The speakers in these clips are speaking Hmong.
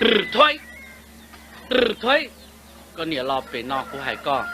Rwm Thaib, Rwm Thaib, koj niam los pem no kuv hais koj.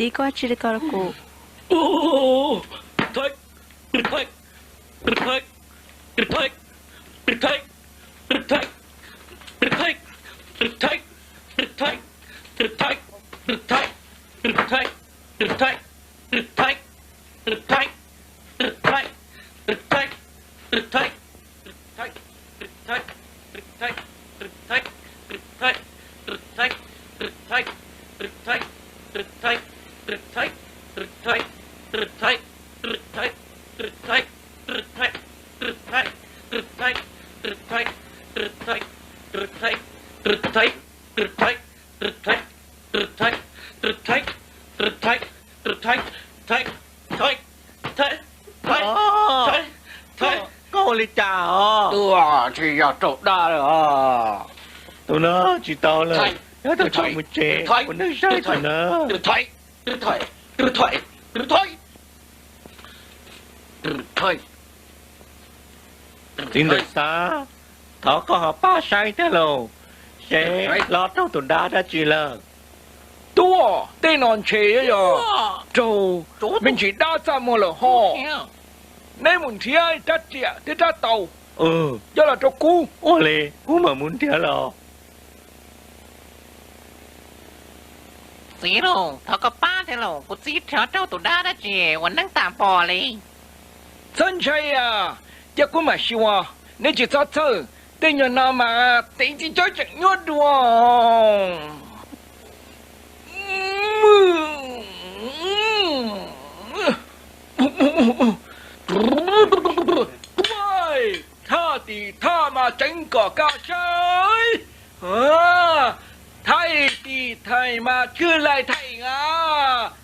Txiv, koj tsis li ko rau kuv. Koj ua li cas os? Tus no tsis tau lawm, yog tus thaum mus tsev ua neej saib tus na. Txiv ntxawm Xab, thov koj ho pab saib thiab lauj, seb los raug tus dab dab tsi lawm. Tuaj, tej no ntshe yog raug me ntsis dab txaj muag lawm ho. Neb mus nrhiav rab riam thiab rab taus coj los rau kuv. Ua li kuv mam mus nrhiav los. Txiv lauj, thov koj pab thiab lauj, kuv txiv rov raug tus dab dab tsi ua neeb tas npo li. Txhob ntshai, cia kuv mam xyuas, neb tsis txhob txhawj, tej nyuag no mas tev txiv cob tseem nyuaj dua. Thaj tim thaj mas tseev kom kaj saib. Thaij tim thaij mas kwj laij thaij a,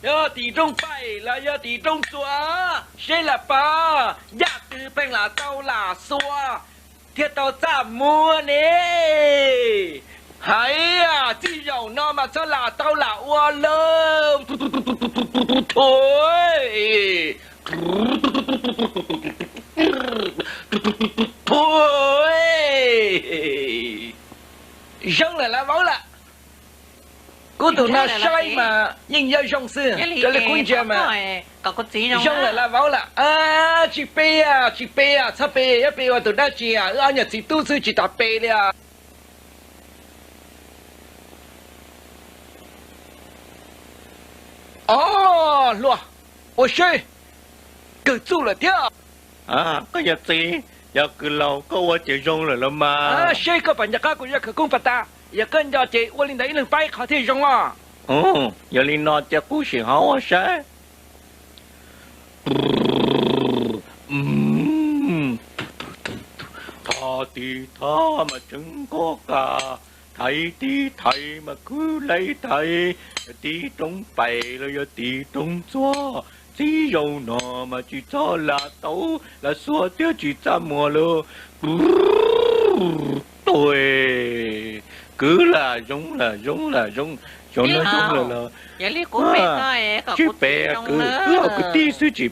yog tim roob paim los yog tim roob txuas, seb lam pom yam twg pheej lam tau lam xuas thiaj tau txaj muag ne. Hais txij zaum no mas txhob lam tau lam ua lawm. Thuv, thuv, zoo lawm las vauv lam. Kuv tus no saib mas yeej yog zoo xwb, raws li kuv ntsia mas zoo lawm las vauv lam. Tsis pe, tsis pe, txhob pe, yuav pe ua tus dab tsi, wb ob nyuag txiv tub xwb tsis tas pe li. Os, hluas, ua seb, kawg txuj lawm thiab. Koj yawm txiv, yog kws laus koj ua ces zoo lawm los mas. Seb koj puas nco qab kuv zaj khawv koob pas tas, yog koj nco ces ua li ntawd ib leeg pab ib qho thiaj zoo os. Yog li no ces kuv sim hauv saib. Thaj tim thaj mas tseev kom kaj, thaiv tim thaiv mas kwj laij thaiv, yog tim roob paim los yog tim roob txuas, txij zaum no mas tsis txhob lam tau lam xuas thiab tsis txaj muag lawm. Tuag, kwv lam zoo lam zoo lam zoo, zoo no zoo lawm los. Tsis pe, kwv, kwv tij xwb tsis